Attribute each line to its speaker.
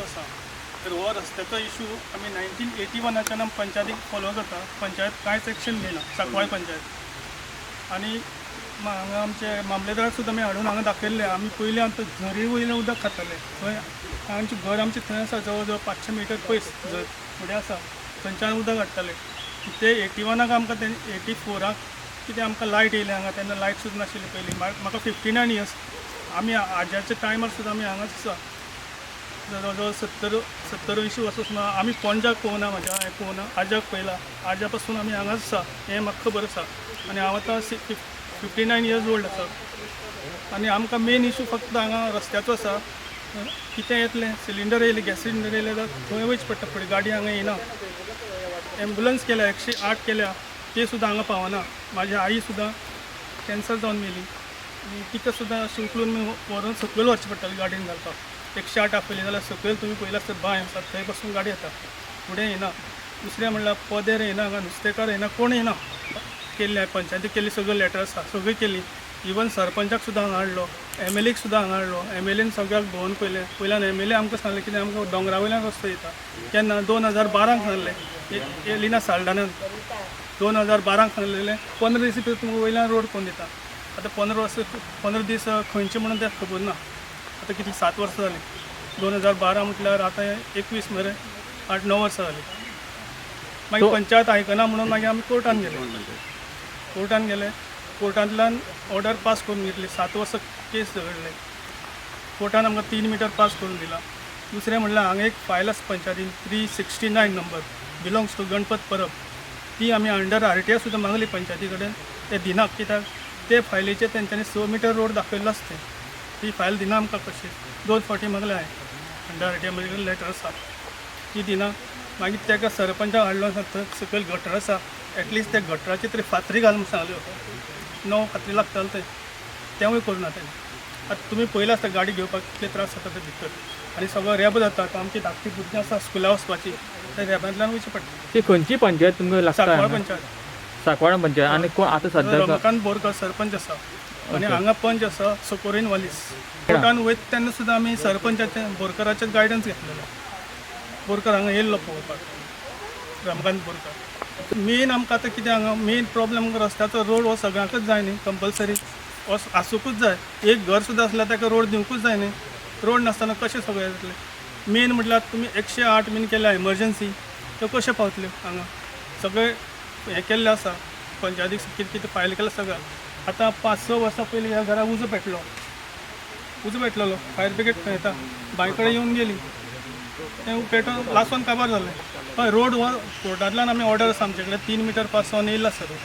Speaker 1: Issue आसा. तर हो रस्त्याचो इशू आमी 1981च्यान आमी पंचायतीक फॉलो करता. पंचायत कांयच एक्शन घेयना, सांकवाळ पंचायत. आनी हांगा आमचे मामलेदाराक सुद्दां आमी हाडून हांगा दाखयल्लें. आमी पयलीं आमकां झरी वयलें उदक खाताले. थंय आमचें घर, आमचें थंय आसा, जवळ जवळ 500 मिटर पयस झर फुडें आसा. थंयच्यान उदक हाडटाले ते. 81ak आमकां ते, 84ak कितें आमकां लायट येयली हांगा. तेन्ना लायट सुद्दां नाशिल्ली पयलीं. म्हाका 59 इयर्स. आमी आज्याच्या टायमार सुद्दां आमी हांगाच आसा. जवळ जवळ 70 80 वर्सां सुद्दां आमी पणज्याक पळोवना, म्हाज्या हांवें पळोवना, आज्याक पळयला. आज्या पासून आमी हांगाच आसा हें म्हाका खबर आसा. आनी हांव आतां 59 इयर्स ओल्ड आसा. आनी आमकां मेन इशू फक्त हांगा रस्त्याचो आसा. कितें येतलें, सिलिंडर येयले, गॅस सिलिंडर येयले जाल्यार थंय वयचें पडटा फुडें. गाडी हांगा येना. एम्बुलन्स केल्या, 108 केल्या, ते सुद्दां हांगा पावना. म्हाजी आई सुद्दां कॅन्सर जावन मेली आनी तिका सुद्दां अशें उखलून व्हरून सकयल व्हरचें पडटालें गाडयेन घालपाक. 108 आपयली जाल्यार सकयल तुमी पळयलें आसत, बांय आसा, थंय पासून गाडी येता, फुडें येना. दुसरें म्हणल्यार पदेर येना हांगा, नुस्तेकार येना, कोण येना. केल्लें पंचायती केल्ली, सगळ्यो लेटर आसा, सगळी केली. इवन सरपंचाक सुद्दां हांगा हाडलो, एमएलएक सुद्दां हांगा हाडलो. एमएलएन सगळ्याक भोंवन पळयलें. पयल्यान एमएलए आमकां सांगलें कितें, आमकां दोंगरा वयल्यान रस्तो येता. केन्ना? 2012क सांगलें एलिना साल्डानान. 2012क सांगलेलें, 15 दीस भितर तुमकां वयल्यान रोड करून दिता. आतां 15 वर्सां, 15 दीस खंयचे म्हणून तें खबर ना. आतां कितली, 7 वर्सां जालीं. 2012 म्हटल्यार आतां 21 मरे, 8-9 वर्सां जालीं. मागीर पंचायत आयकना म्हणून मागीर आमी कोर्टान गेले. कोर्टान गेले, कोर्टांतल्यान ऑर्डर पास करून घेतली. 7 वर्सां केस झगडले. कोर्टान आमकां 3 मिटर पास करून दिला. दुसरें म्हणल्यार हांगा एक फायल आसा पंचायतीन, 369 number, belongs to Ganpat Parab. ती आमी अंडर आरटीआय सुद्दां मागली पंचायती कडेन, ते दिना. कित्याक? ते फायलीचेर तेंच्यांनी 6 मिटर रोड दाखयल्लो आसा. ते ती फायल दिना आमकां कशी. दोन फावटी मागले हांवें. अंडर आरटीआय म्हजे कडेन लेटर आसा. ती दिना. मागीर ताका सरपंचाक हाडलो आसा. थंय सकयल गटर आसा, एटलिस्ट त्या गटराची तरी फातरी घाल म्हूण सांगल्यो. णव फातरी लागताले ते, तेवूय करूं ना तेणें. आतां तुमी पळयलें आसता, गाडी घेवपाक कितले त्रास जाता ते भितर आनी सगळो रेबो जाता. आतां आमची धाकटी भुरगीं आसा स्कुला वचपाची, त्या रेब्यांतल्यान वयचें पडटा.
Speaker 2: ती खंयची पंचायत तुमकां लागता
Speaker 1: सांकवाळ
Speaker 2: हांगा?
Speaker 1: पंचायत.
Speaker 2: सांकवाळ पंचायत. आनी कोण आतां सद्याक?
Speaker 1: रमाकांत बोरकर सरपंच आसा आनी हांगा पंच आसा सोकोरीन वालीस. कोर्टान वयता तेन्ना सुद्दां आमी सरपंचाचे, बोरकराचें गायडन्स घेतलेलें. बोरकर हांगा येयल्लो पळोवपाक, रमाकांत बोरकर. मेन आमकां आतां कितें, हांगा मेन प्रॉब्लम आमकां रस्त्याचो. रोड हो सगळ्यांकच जाय न्ही, कंपल्सरी हो आसुंकूच जाय. एक घर सुद्दां आसल्यार ताका रोड दिवंकूच जाय न्ही. रोड नासतना कशें सगळें जातलें? मेन म्हटल्यार तुमी 108 बीन केल्या एमर्जन्सी, त्यो कश्यो पावतल्यो हांगा? सगळें हें केल्लें आसा पंचायतीक, कितें कितें फायल केलां सगळें. आतां 5-6 वर्सां पयलीं ह्या घराक उजो पेटलो, उजो पेटलेलो. फायर ब्रिगेड खंय येता? बांय कडेन येवन गेली. तें पेटोवन लासून काबार जालें. हय, रोड हो कोर्टांतल्यान आमी ऑर्डर आसा आमचे कडेन, 3 मिटर पास जावन येयल्लो आसा रोड.